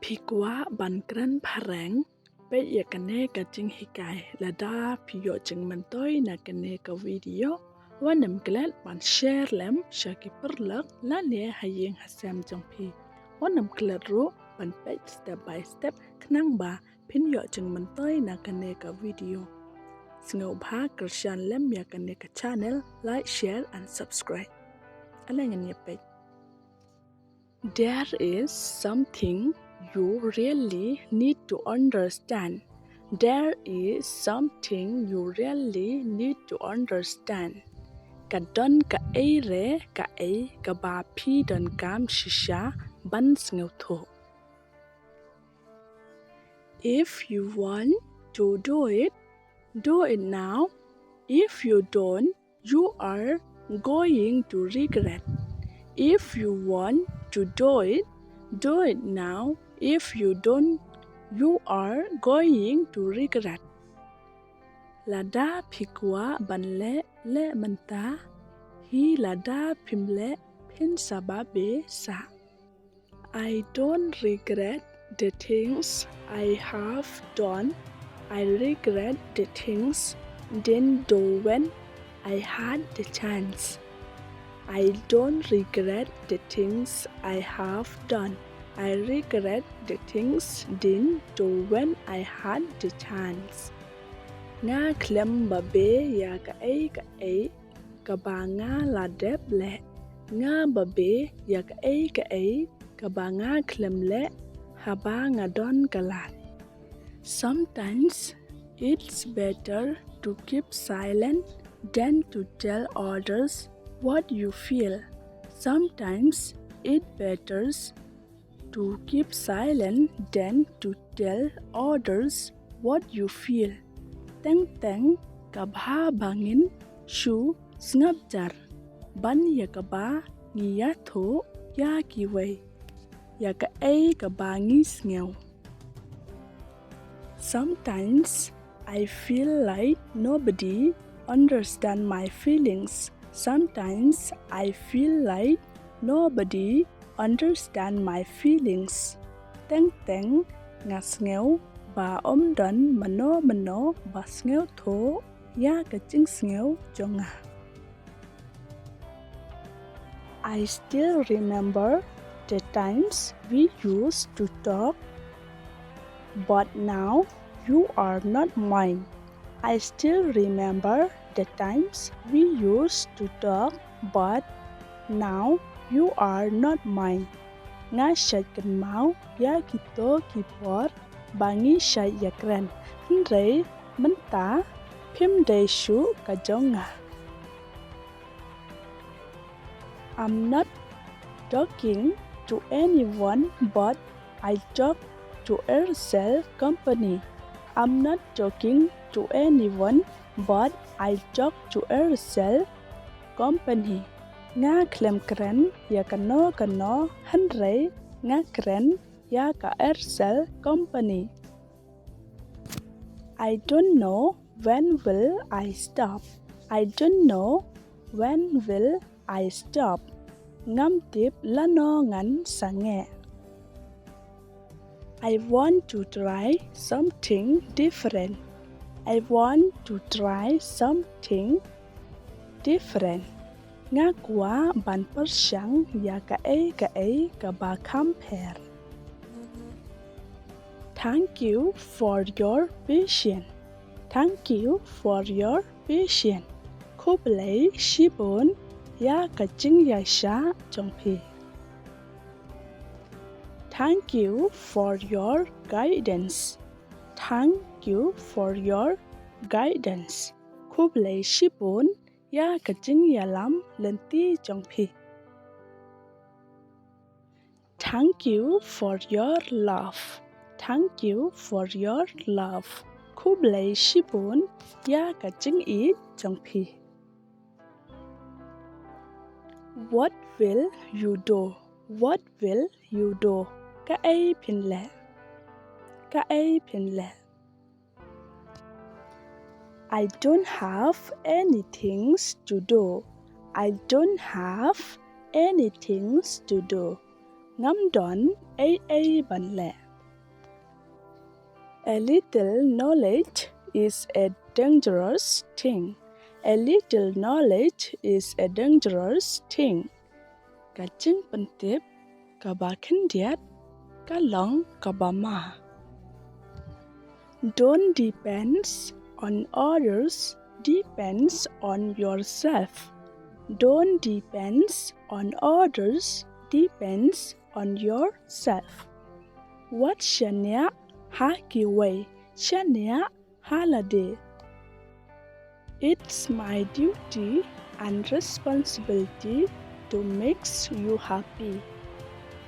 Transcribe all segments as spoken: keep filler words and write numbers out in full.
Phi kwah ban kren phareng? Peit ïa kane ka jinghikai. Lada phi ïoh jingmyntoi na kane ka video, wat nym klet ban share lem sha ki paralok lane ha ïing ha sem jong phi. Wat nym klet ruh ban peit step by step khnang ba phin ïoh jingmyntoi na kane ka video. Sngewbha kyrshan lem ïa kane ka channel, like, share and subscribe. Ale ngin ïa peit. There is something you really need to understand. There is something you really need to understand. Ka don kaei re kaei kaba phi donkam shisha ban sngewthuh. If you want to do it, do it now. If you don't, you are going to regret. If you want to do it, do it now. If you don't, you are going to regret. Lada phi kwah ban leh, leh mynta. Hi lada phim leh, phin sa babe sah. I don't regret the things I have done. I regret the things didn't do when I had the chance. I don't regret the things I have done. I regret the things didn't do when I had the chance. Nga khlem babe ïa kaei kaei kaba nga la dep leh. Nga babe ïa kaei kaei kaba nga khlem leh haba nga don ka lad. Sometimes it's better to keep silent than to tell others what you feel. Sometimes it betters to keep silent than to tell others what you feel. Teng teng ka bha ba ngin shu sngap jar ban ïa kaba ngi ïathuh ïa kiwei, ïa kaei kaba ngi sngew. Sometimes I feel like nobody understand my feelings. Sometimes I feel like nobody understand my feelings. Teng teng nga sngew ba ym don mano mano ba sngewthuh ïa ka jingsngew jong nga. I still remember the times we used to talk, but now you are not mine. I still remember the times we used to talk, but now you are not mine. Nga shait kynmaw ïa kito ki por ba ngi shait ïakren, hynrei mynta phim dei shuh ka jong nga. I'm not talking to anyone, but I talk to Aircel company. I'm not talking to anyone, but I talk to Aircel company. Nga khlem kren ïa kano kano, hynrei nga kren ïa ka Aircel company. I don't know when will I stop. I don't know when will I stop. Ngam tip lano ngan sangeh. I want to try something different. I want to try something different. Nga kwah ban pyrshang ïa kaei kaei kaba kham pher. Thank you for your patience. Thank you for your patience. Khublei shibun ïa ka jingïaishah jong phi. Thank you for your guidance. Thank you for your guidance. Khublei shibun ïa ka jingïalam lynti jong phi. Thank you for your love. Thank you for your love. Khublei shibun ïa ka jingïeit jong phi. What will you do? What will you do? Kaei phin leh? Kaei phin leh? I don't have anything to do. I don't have anything to do. Ngam don ei ei ban leh. A little knowledge is a dangerous thing. A little knowledge is a dangerous thing. Ka jingpyntip kaba khyndiat ka long kaba ma. Don't depends on others, depends on yourself. Don't depends on others, depends on yourself. Wat shaniah ha kiwei, shaniah ha lade. It's my duty and responsibility to make you happy.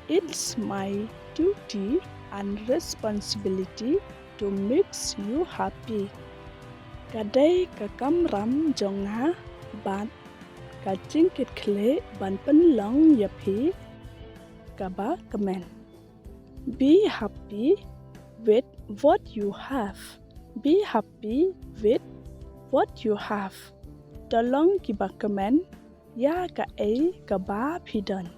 It's my duty and responsibility to make you happy. Ka dei ka kamram jong nga bad ka jingkitkhlieh ban pynlong ïa phi kaba kmen. Be happy with what you have. Be happy with what you have. To long kiba kmen ïa kaei kaba phi don.